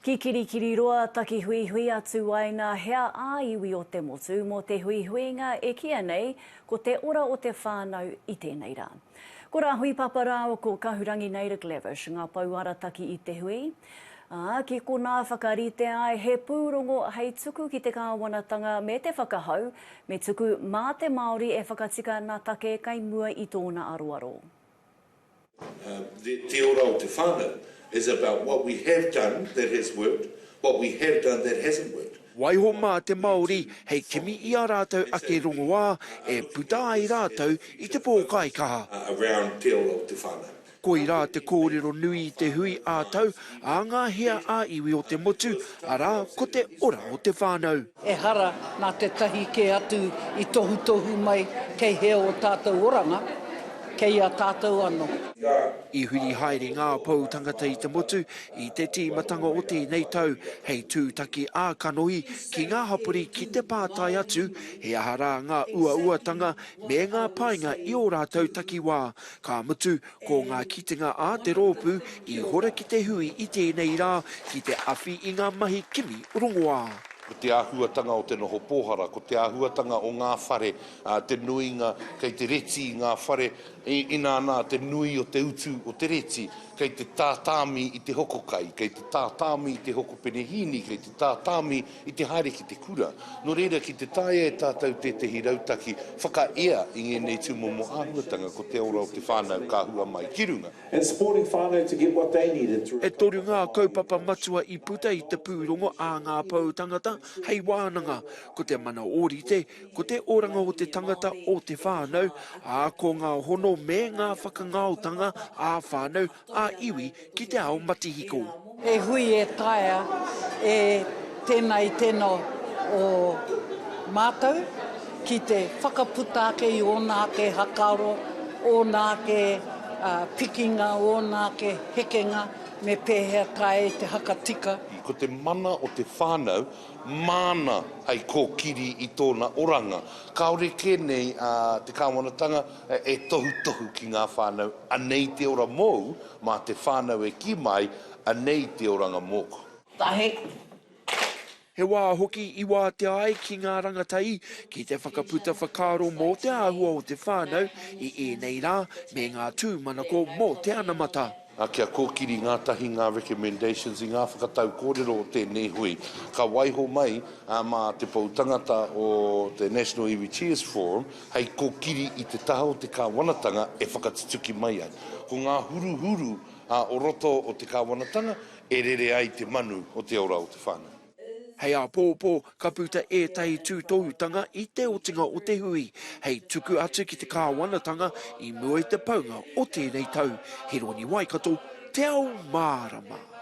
Ki Kirikiriroa taki huihui atu ai ngā hea ā-iwi o te motu mō te huihuinga e kīia nei ko te ora o te whānau i tēnei rā. Ko Rāhui Papa rāua ko Kahurangi Naida Glavish ngā pou arataki i te hui, ā, ki konā whakaritea ai he pūrongo hei tuku ki te kāwanatanga me te whakahau me tuku mā te Māori e whakatika nā take kei mua i tōna aroaro. The Te Ora o te Whānau is about what we have done that has worked, what we have done that hasn't worked. Waiho mā te Māori hei kimi i ā rātou ake rongoā e puta ai rātou i te pōkaikaha. Around Te Ora o te Whānau. Koirā te kōrero nui i te hui ā-tau a ngā hea ā-iwi o te motu, arā, ko te ora o te whānau. Ehara nā tētahi kē atu i tohutohu mai kei hea ō tātou oranga, kei a tātou anō. I huri haere ngā pou tangata i te motu i te tīmatanga o tēnei tau hei tūtaki ā-kanohi ki ngā hapori ki te pātai atu he aha rā ngā uauatanga me ngā painga i ō rātou takiwā. Ka mutu, ko ngā kitenga a te rōpū i hora ki te hui i tēnei rā ki te awhi i ngā mahi kimi rongoā. Ko te āhuatanga o te noho pōhara, ko te āhuatanga o ngā whare, ā, te nuinga kei te reti i ngā whare, inā nā te nui o te utu o te reti, kei te tātāmi i te hoko kai, kei te tātāmi i te hoko penehīni, kei te tātāmi i te haere ki te kura. Nō reira, ki te taea e tātou tētehi rautaki whakaea i ngēnei tūmomo āhuatanga, ko te ora o te whānau ka hua mai ki runga. And supporting whānau to get what they needed through E toru ngā kaupapa matua i puta i te pūrongo a Ngā Pou Tangata hei wānanga, ko te mana ōrite, ko te oranga o te tangata o te whānau, ā, ko ngā hono me ngā whakangaotanga ā-whānau, ā-iwi ki te ao matihiko. He hui e taea e tēnā i tēnā o mātou ki te whakaputa ake i ōna ake hakaaro, ōna ake pikinga, ōna ake hekenga, me pēhea taea e te hakatika. Ko te mana o te whānau, māna hei kōkiri i tōna oranga. Kāore kē nei a te kāwanatanga e tohutohu ki ngā whānau, anei te ora mōu, Mā te whānau e kī mai, anei te oranga mōku. Tahi. He wā hoki i wātea ai ki ngā rangatahi ki te whakaputa whakaaro mō te āhua o te whānau i ēnei rā me ngā tūmanako mō te anamata. Ā, kia kōkiri ngātahi ngā recommendations i ngā whakatau kōrero o tēnei hui, ka waiho mai mā te pou tangata o te National Iwi Chairs Forum hei kōkiri i te taha o te kāwanatanga e whakatutuki mai ai. Ko ngā huruhuru o roto o te kāwanatanga e rere ai te manu o te ora o te whānau. Hei āpōpō ka puta ētahi tūtohutanga i te otinga o te hui, hei tuku atu ki te kāwanatanga i mua i te paunga o tēnei tau. Hironi Waikato, Te Ao Mārama.